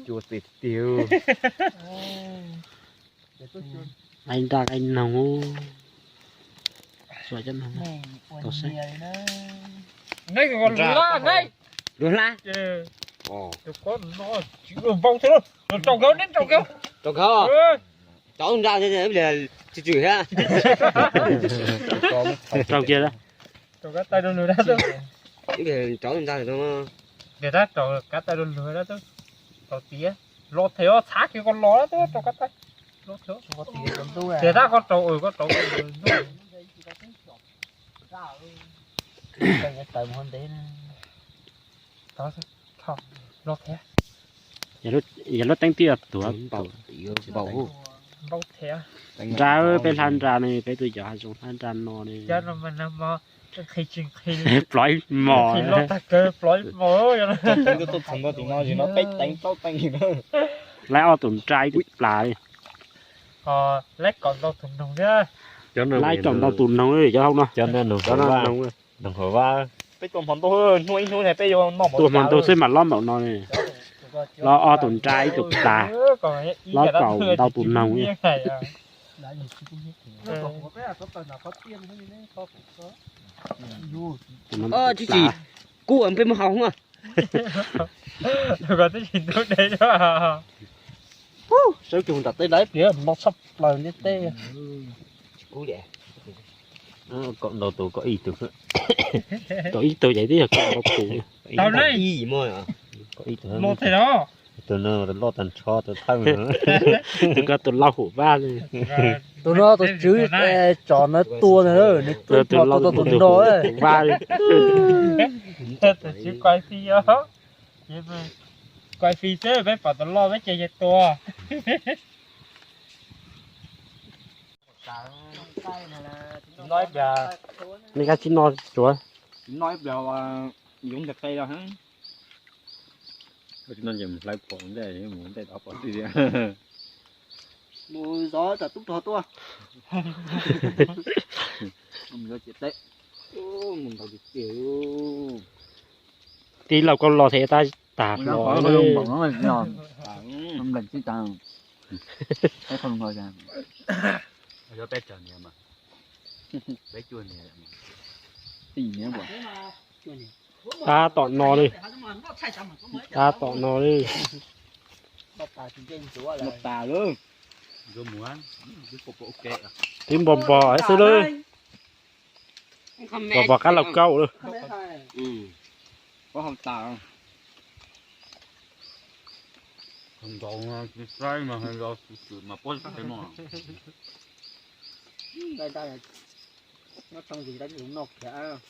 Cua txi tiag. Qaib nraj qaib noog. Xuas cov noog tau saib. Luag hla. Rau nkawd, rau nkawd. Rau nra, tsis tswm thiab. Rau kiag. Rau nra. Rau kav tais rau lug, rau tiav, los them os, txhav kiag koj los rau kav tais. Tias tab koj rau, koj rau. Los them. Yog lub teeb twb yog tuav npaum. Nra, peb hla nra ne, peb tus cov hav zoov hla nra no ne. Plov ib hmos. Laib ob tug nra ib tug plas li. Laib kaum ntau tus noog li cov hauv no. Noog hauv vaj. Peb tua hmo ntuj, hnub ib hnub peb yuav noj, tua hmo ntuj xwb mas lob npaum no ne. Lob ob tus nra ib tus plas, lob kaum ntau tus noog li. Tsis tsis, kub peb muab hau hoob. Sawv kiag nram teb lawm pliag no tshaj plaws ntiaj teb. Kaum ntau tus, kaum ib tug. Kaum ib tug ces twb yog kaum ntau tus. Tus no loj tag nrho tus thawj. Tus ko tus lau hum vaj li. Tus no tus tswv tsom ntawd tua ntag, nws tua tus lau tua tus no vaj li. Kuaj fij xwb, peb pom tus loj peb ces yog tua. Nej kab tsis no tsuav. Tsis no ib pliag yoov nteg qe los. Tsis no ces mus hlawv phom ntej, mus ntej tod pom tij. Mus zov tsam tub rog tuaj. Mus zov ciam teb. Mus ntau tiag tiag. Tij laug koj los thiab tab tag los. Tab tom no li. Tab tom no li. Twb npo npo xwb lawm. Npo npo qab lauj kaub lawm. Noj tshoob zis tab sis zoo noj kiag.